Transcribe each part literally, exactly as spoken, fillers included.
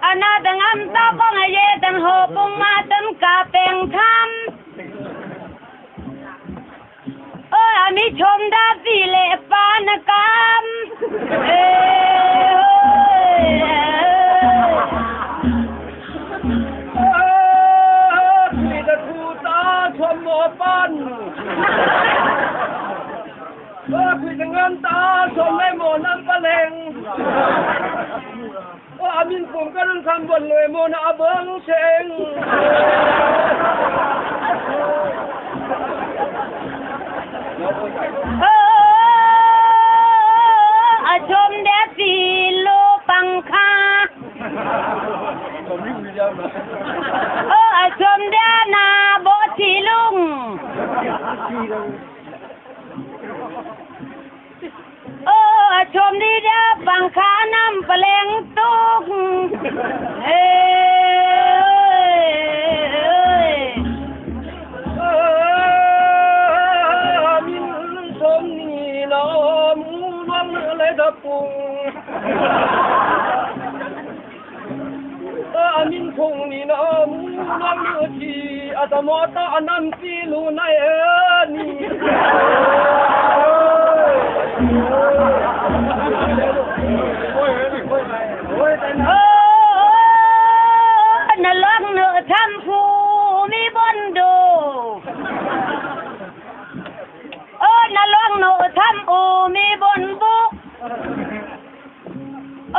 Anna dang am ta bang aie dang ho bung ma dang ka peng tham. O, ami chom da ti le pan kam. E, o, e, o. Ti da thu ta chom mo pan. O, ti da ngam ta chom le mo nam paleng. O, amin kum ka run kham bon loi mo na abang seng. O, achom de ti lo pangkha. O, achom de na bo ti lung. O, achom di da pangkha nam paleng tuk. E, e, e. Amin chom ni nam u luang le da pung. Amin phung ni nam u luang le ti. Ata mo ta anam ti lu nai e ni. O, na luang nu tham phu mi bon do. O, na luang nu tham u mi bon bu.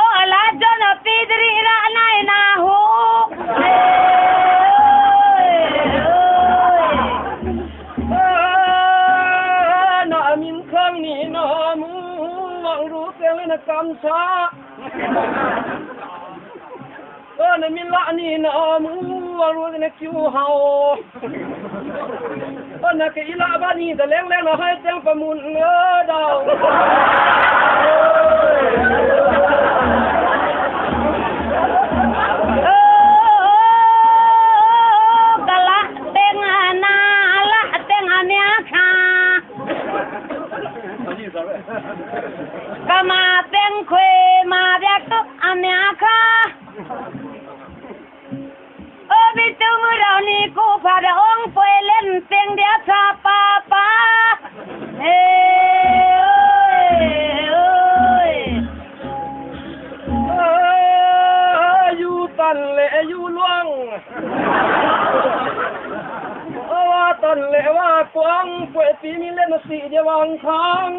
O, ala jon a pidri ra nai na hu. E, o, e, o. Na amin khang ni nam u wang ru teng le na kam sa. O, na min la ni nam u wang ru na kiu hao. O, na ke i la ba ni da leng leng na hai teng pa mun nge dau. O, ka la teng na la teng a mia kha. Ka ma teng kwe ma bia tu a mia kha. O, bi tu mu rau ni ku pa da ong poi len teng dia sa pa pa. E, o, e, o. A, yu tan le yu luang. A, wa tan le wa kuang poi ti mi le na si dia wang khang.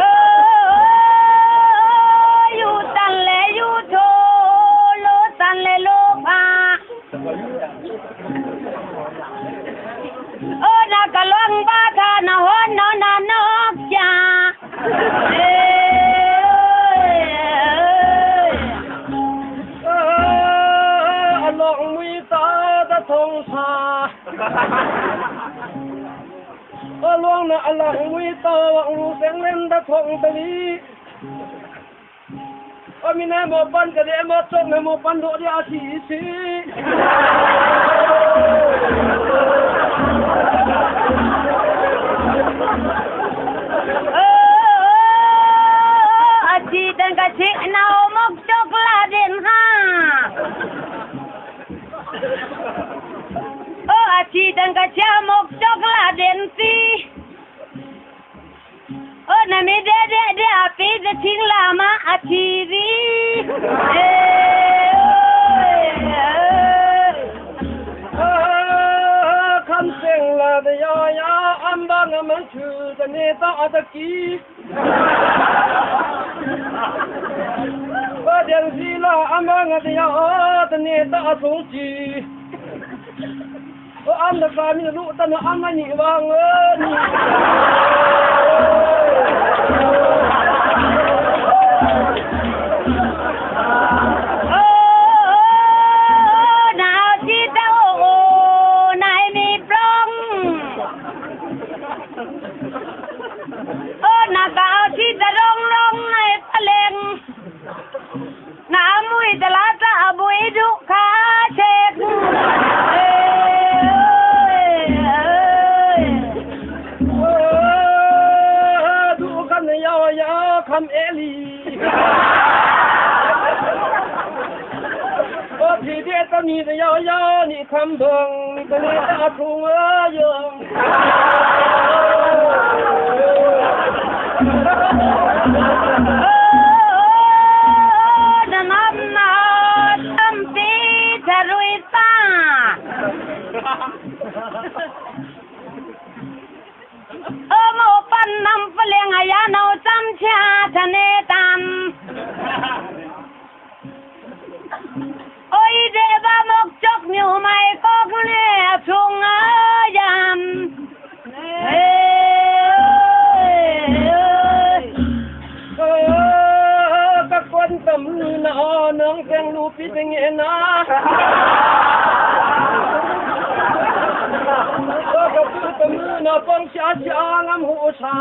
O, yu tan le yu to, lo tan le lo pa. O, na ka luang ba ta na hon na na no kia. E, o, e, o. A, a luang mui ta da thong sa. A luang na a luang mui ta wang ru seng len da thong tali. O, mi na mo pan ka de mo chok na mo pan do de a si si. O, a si dan ka si na o mok chok la den ha. O, a si dan ka si a mok chok la den si. O, na mi de de de a pi de ting la ma a ti vi. E, o, e, e. A, kam seng la de ya ya am ba nga man chu de ne ta a ta ki. Ba den si la am ba nga de ya a de ne ta a song ki. O, am da ka mi lu ta na am ni wang e ni. O, na si ta o, o, na mi prong. O, na ka si ta rong rong na paleng. Na mui da la ta a bui du ka chek. E, e, e. နီတယောက်ယောက်နီခွမ်ဘုံနီတနေ့တအထုံးအယုံ နနမ်နာတမ်ပီထရွိသၢ အိုမောပန်နမ်ပလင်အယါနောသမ်ချာထနေတမ် အိုဒေဘမုတ်ချုပ်မြို့မိုင်ကောက်နဲ့အထုံးအယံ ကကွန်တမုနအိုနုံသင်လူပီတငေနာ ကကွန်တမုနအိုပေါင်းရှားရှားငမ်းဟူဆာ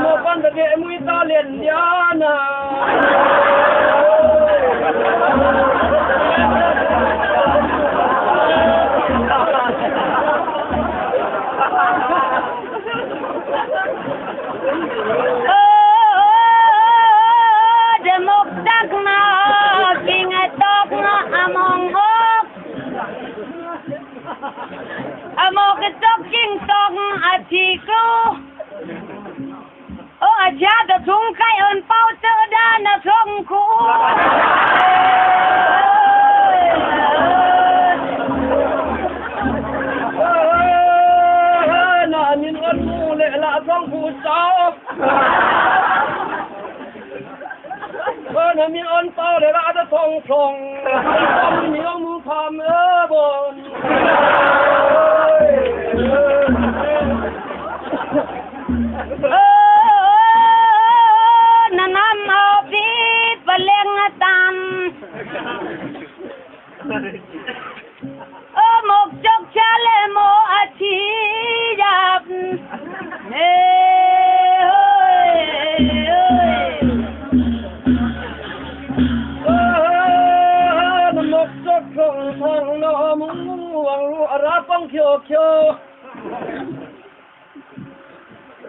မောပန်တကယ်မွေးသားလျက်လျာနာ ဒမုတ်တကနာ ပင်အတော့ငါအမုံဟော အမောကတုတ်ကင်းတော့အထီကူ အိုအချာတထုံးကိုက်အိုန်ပေါက်တဒါနထုံးကူ နာမင်အိုန်မူလေလထုံးကူသော ဘိုနမီအိုန်ပေါက်လေလအထုံးထုံး မီအိုန်မူဖမ်အဘို နနမ်အိုပီပလင်အတမ် အိုမောကချုပ်ချာလေမောအထီယပ် နမောကချုပ်ထုံးထုံးနမူဝံရူအရာပေါင်းကျော်ကျော်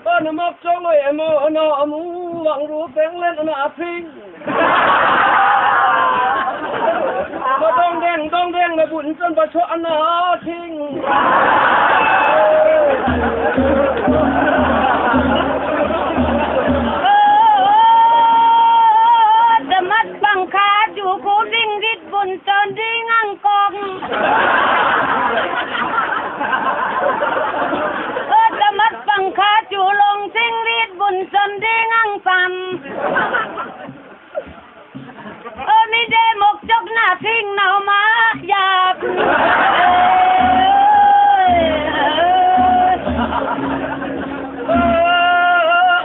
အိုနမောကချုပ်လေမောနမူဝံရူပင်းလဲနအဖင်း မတော်တဲ့တော်တဲ့ငါဘူးစံပါချောအနာချင်း တမတ်ပင်ခါကျူကိုဒင်းရစ်ဘူးစံဒင်းငင်ကောင်း တမတ်ပင်ခါကျူလုံးစင်းရစ်ဘူးစံဒင်းငင်ပမ် အိုမီဒဲမောကချုပ်နာဖင်းနဝ်မာယပ်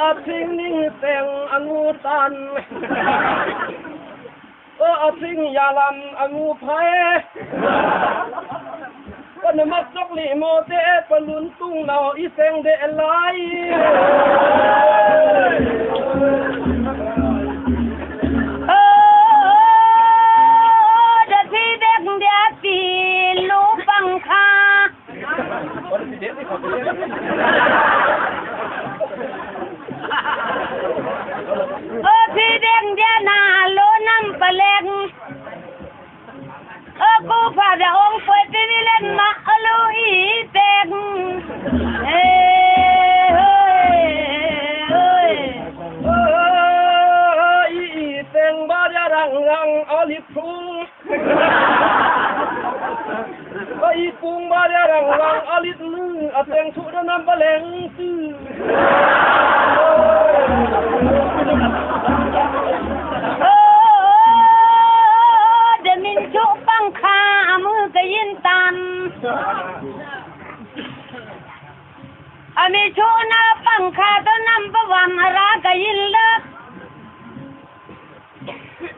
အဖင်းနင်းသင်အငူတန် အိုအဖင်းယလမ်အငူဖဲ ကနမတ်စက်လီမောတဲပလုန်တုံနောဝ်အီသင်ဒဲအလိုက် အိုဒသီဒက်ဒျာသီလူပင်ခါ အိုသီဒက်ဒျာနာလူနမ်ပလင် အိုကူဖာဒအုံးပွေတမီလန်မအလူအီသင် အီသင်ဘဒျာရင်ရင်အီလိဖုံ အိုအီပုံဘဒျာရင်ရင်အီလိမုအသင်သူဒနမ်ပလင်သူ အိုဒမင်သူပင်ခါအမုကယင်တန် အမီသူနာပင်ခါတနမ်ပဝမ်အရာကယင်လက်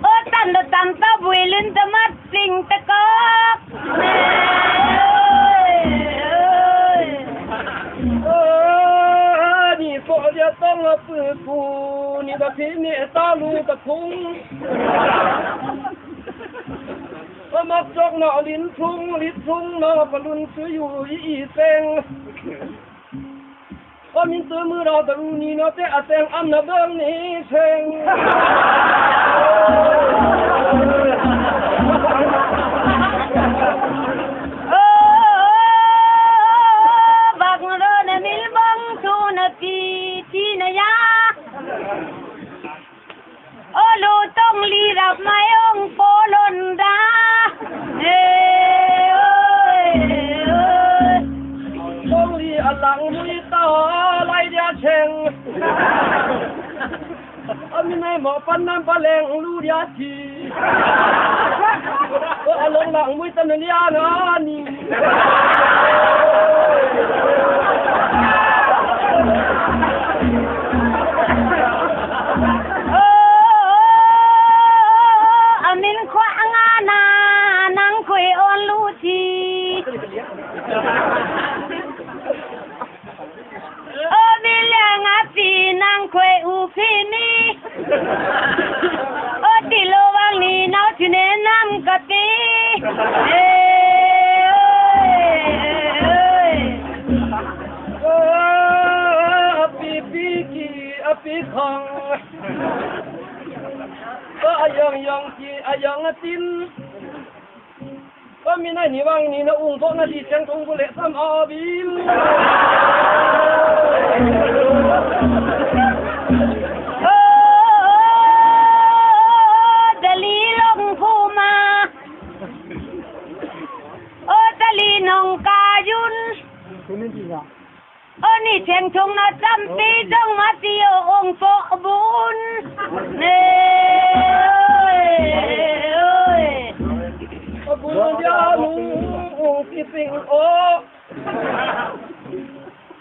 အိုတန်တန်တဘွေလင်းတမတ်စင်းတကောက် နီဖိုဒျာတောင်းအပုပူနီတဖီနီတလူတဖုံ အမတ်စက်နာလင်းဖုံလင်းဖုံနာပလုန်သူယူအီသင် အိုမင်သူမုရောတရူနီနာတဲအသင်အမ်နဘင်နီသင် Li rap mai ong polon da. E, oi, oi. Long li a lang mui ta lai dia cheng. A mi nai mo pan nam pa leng lu dia ti. Ko a long lang mui ta na lia na ni. A min khwa nga na nang kwe on lu ti. O mi leng a ti nang kwe u pi mi. O ti lo wang ni nau ti ne nam ka ti. E, oi, oi. O, a pi pi ki, a pi khong. O, a yong yong ki, a yong a tin. Ko mi nai ni wang ni na ung bo na di cheng thong bu le sam a bin. O, dali long pu ma. O, dali nong ka yun. Oni cheng thong na champi dong ma ti o ong po bun. Ne, oi, oi. Bun dia mu ong ti ping o.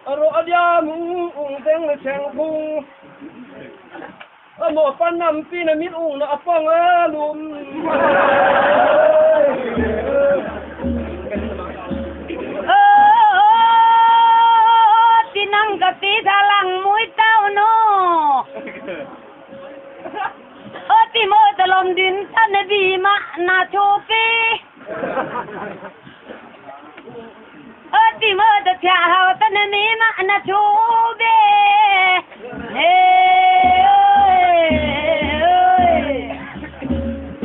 Aro dia mu ong deng le cheng thong. Amo pan nam pi na min ung na apang a lum. O, o, ti nang ka ti thalang mui tau no. O ti mo ta lom din ta ne bi ma na tu pi. O ti mo ta tia hau ta ne mi ma na tu be. He, oi, oi.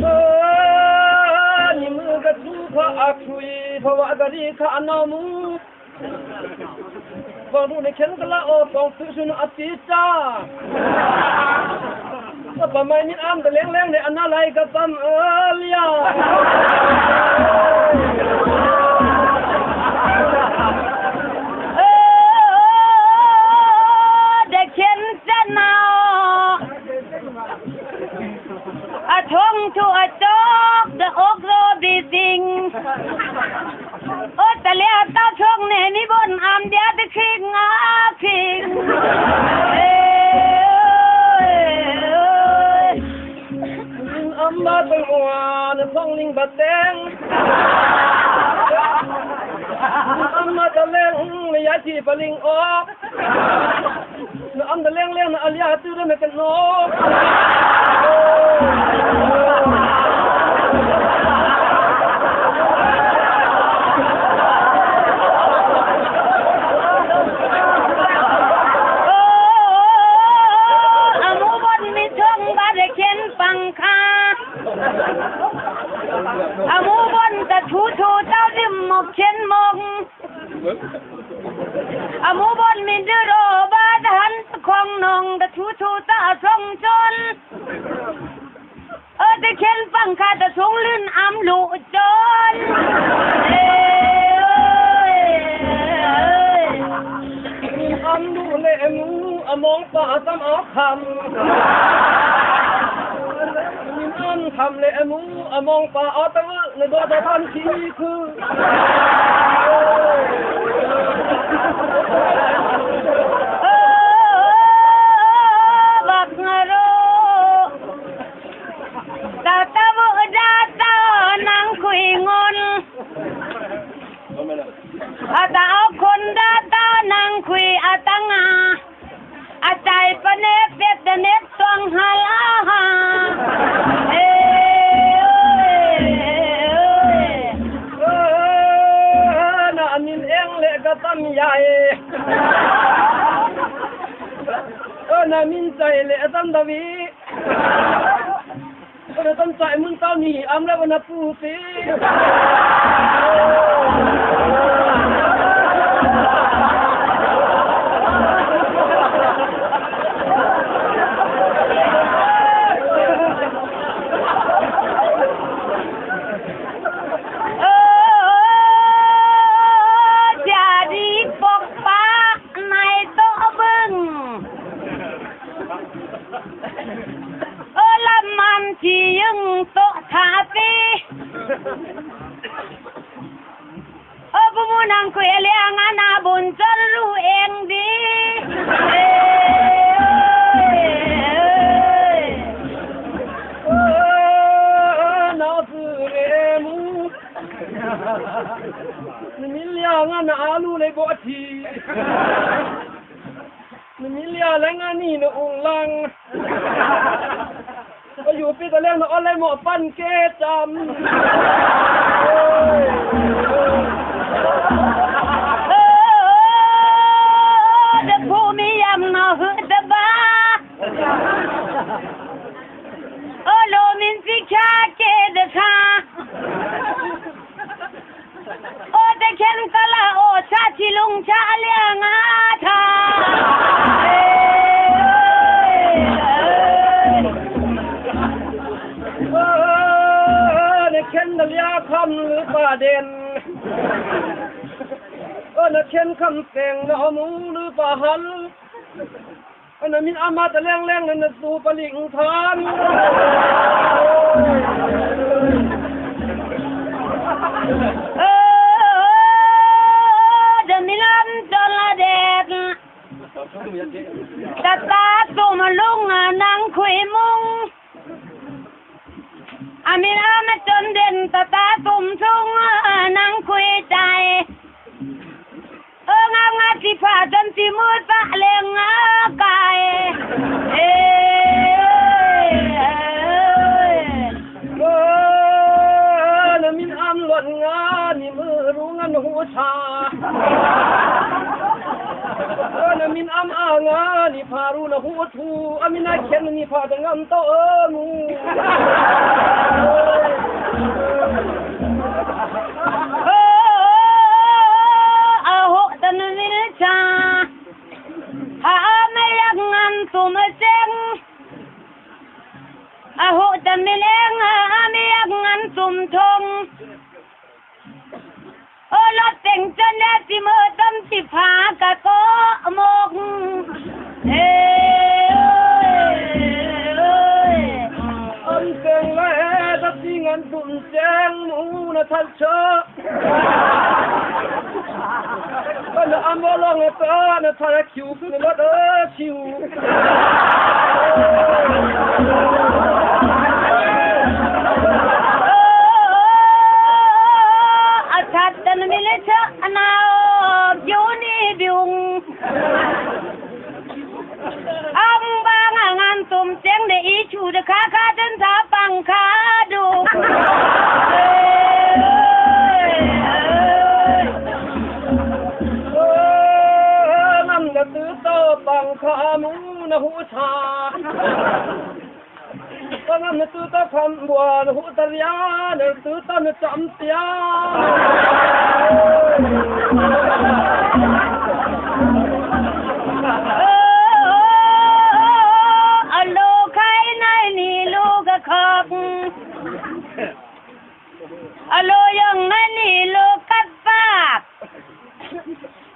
O ni mu ka tu pa a tui pa wa ka di ka na mu. Bang du ne ken kala o tong tu sun a ti ta. Apa mai min am da leng leng ne ana lai ka pam elia. O, da ken ta na o. A thong tu a tok da ok ro bi ding. O ta le a ta thong ne mi bon am dia de khing a khing. E, oi, oi. Am ma tong wan thong ling ba teng. Am ma ta leng ya ti ba ling o. Na am da leng leng na alia tu da me ken no. O, amu bon mi thong ba de ken pangkha. Amu bon ta tu tu tau dim mok ken mok. Amu bon mi du ro ba da han khong nong da tu tu ta song chon. O de ken pangkha da song lun am lu chon. E, oi, oi. Am lu le mu among pa tam a kham. Am kham le mu among pa a tam na do da ban ki ku. Bak ngaro. Tata bu data nang kui ngon. Ata okon data nang kui atanga. Atai panek pet danek tuang halaha. E, oi, oi. Na amin eng le ka tam yai. Na min chai le tam dawi. Ko na tam chai mun tau ni am le ko na pu ti. တီယွံတောက်တာပေ။ အိုး ဗိုလ်မှူးနင်ခွေအလျာငါနာဘွန်ကျော်လူအင်းဒီ။ အေး အိုး နာသူရေမူ နမီးလျာငါနာအလူလေးဘော်တီ။ နမီးလျာလဲငါနီနအုံလင်။ အိုး ယူပီတလဲနအိုးလဲမော့ပန်ကေတမ်။ အိုး တဖူမီယမ်နဟုတဘာ။ အိုး လိုမင်းစီချာကေတခါ။ အိုး တခင်ကလာအိုး ချာချီလုံချာအလျာငါတာ။ အိုး နခင်နလျာခမ်လွိုက်ပါဒင်။ အိုး နခင်ခမ်စဲင်နအမူလွိုက်ပါဟန်။ အိုး နမီးအမတလဲင်လဲင်နနသူပလင်ထန်။ အိုး တမီးလမ်တွန်လဒက် တတားတုံးမလုံနင်ခွေမုံ။ အမီးလမ်တွန်ဒင်တတားတုံးထုံးနင်ခွေတိုင်။ အိုး ငါငါတီဖာတွန်တီမူတာလဲင်ငါကဲ။ အိုး နမီးအမ်လွန်ငါနီမူရူငါနဟူဆာ။ အိုး နမီးအမ်အာငါနီဖာရူနဟူထူ။ အမီးနခင်နီဖာတငမ်တောအမူ။ အိုး အဟိုးတနမီးချာ ဟအာမယက်ငန်တုံးမစဲင်။ အဟိုးတမီးလဲင် အမယက်ငန်တုံးထုံး။ အိုး လတ်စဲင်တွန်ဒဲတီမူတမ်တီဖာကကောမုံ။ အမ်စဲင်လဲတတီငန်တုံးစဲင်မူနထတ်ဆာ။ အိုး နအမ်ဘလောင်တနထတ် အသတ်တနမီးလချာအနာအိုး ကျူနီဘျုံ။ အမ်ဘငါငန်တုံးစဲင်ဒဲအီဆူဒခါခါတန်သာပင်ခါဒူ။ အိုး နမ်နသူတောပင်ခါမူနဟူဆာ။ အိုး နမ်နသူတောခမ်ဘွာနဟူတရျာ နသူတောနစမ်ပျာ။ အိုး အလိုခိုင်းနိုင်နီလိုကခပ် အလိုယင်နနီလိုကပ်ပါ။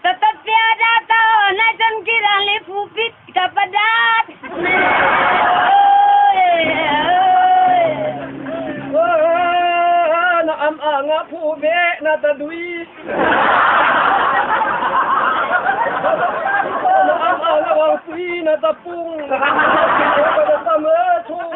တတပြဒါတောနစံကီရန်လီဖူပိတ်ကပဒါတ်။ အိုး နအမ်အာငါဖူဘဲနတဒွီ။ နအမ်အာငါဝံသွီနတပုင်။ နတမထုံ။